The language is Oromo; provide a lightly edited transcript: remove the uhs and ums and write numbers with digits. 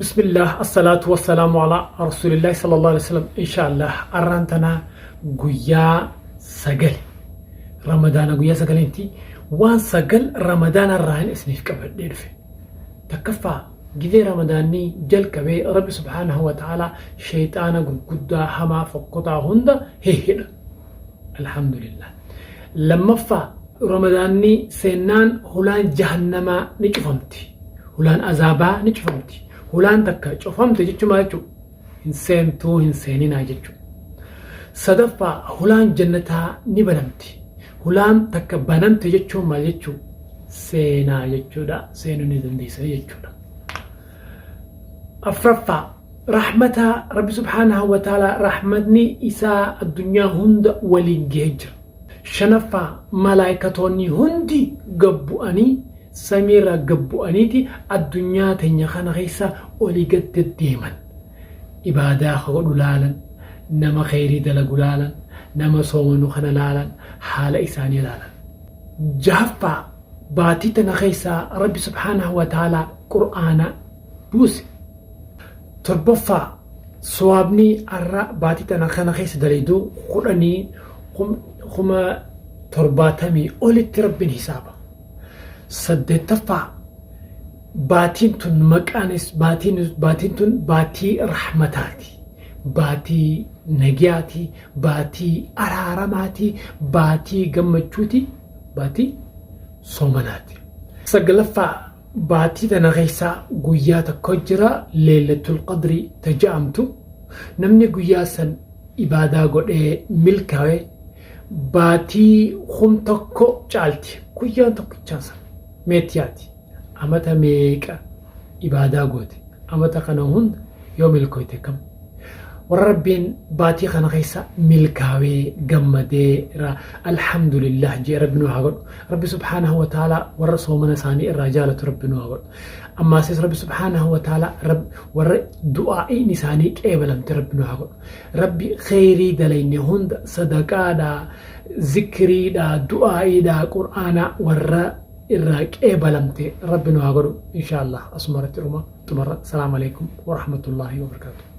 Bismillah, assalaatu wassalaamu alaa rasuulillahi sallallahu alaihi wasallam. Inshaallah arraan tana guyyaa 9 Ramadaana, guyyaa sagaleenti waan 9 Ramadaana irraa hin isiniif qabadhee dhufe. Takkaffaa, gizee Ramadaanni jalqabee Rabbi subhaanahu wa ta'ala sheexaana gurguddaa hamaa fokkotaa hunda hihhidha. Alhamdulillah. Lammaffaa, Ramadaanni seennaan hulaan jahannamaa ni cufamti. Hulaan azaabaa ni cufamti. Hulaan takka cufamte jechuun maal jechuudha? Hin seentuu, hin seeninaa jechuudha. Sadaffaa, hulaan jannataa ni banamti. Hulaan takka banamte jechuun maal jechuudha? Seenaa jechuudha. Seenuu ni dandeessa jechuudha. Afraffaa, rahmata Rabbi subhaanahu wa ta'ala, rahmatni isaa addunyaa hunda waliin gahee jira. Shanaffaa, malaayikatoonni hundi gabbu'anii, samiirraa gabbu'aniiti addunyaa teenya kana keessa olii gad deddeeman. Ibaadaa ka godhu laalan, nama kheyrii dalagu laalan, nama soomanu kana laalan, haala isaanii laalan. Jahaffaa, baatii tana keessa Rabbi subhaanahu wa ta'ala Qur'aana buuse. Torbaffaa, sawaabni arra baatii tana kana keessa dalaydu kudhanii 70,000 olitti Rabbiin hisaaba. Saddeettaffaa, baatiin tun maqaanis baatiin tun baatii rahmataati. Baatii nagiyaati, baatii araaramaati, baatii gammachuuti, baatii soomanaati. Saglaffaa, baatii tana keessa guyyaa tokko jira, Leeylatul Qadri ta ja'amtu. Namni guyyaa san ibaadaa godhee milkaawe baatii 1000 caalti. Guyyaan tokkichaan san meetiyaati. Amata meeqa ibaadaa goote? Amata kana hunda yoo milkooyte kam? Warra Rabbiin baatii kana keessa milkaawee gammadee irraa alhamdulillah jee Rabbi nu haa godhu. Rabbi subhaanahu wa ta'ala warra soomana isaanii irraa jaalatu Rabbi nu haa godhu. Ammaasis Rabbi subhaanahu wa ta'ala warra du'aa'iin isaanii qeebalamte Rabbi nu haa godhu. Rabbi kheyrii dalayne hunda, sadaqaadha, zikriidha, du'aa'iidha, qur'aana warra irraa qeebalamte Rabbi nu haa godhu. Inshaallah asuma irratti dhuma xumarra. Salaamu alaikum wa rahmatullahi wa barakaatuh.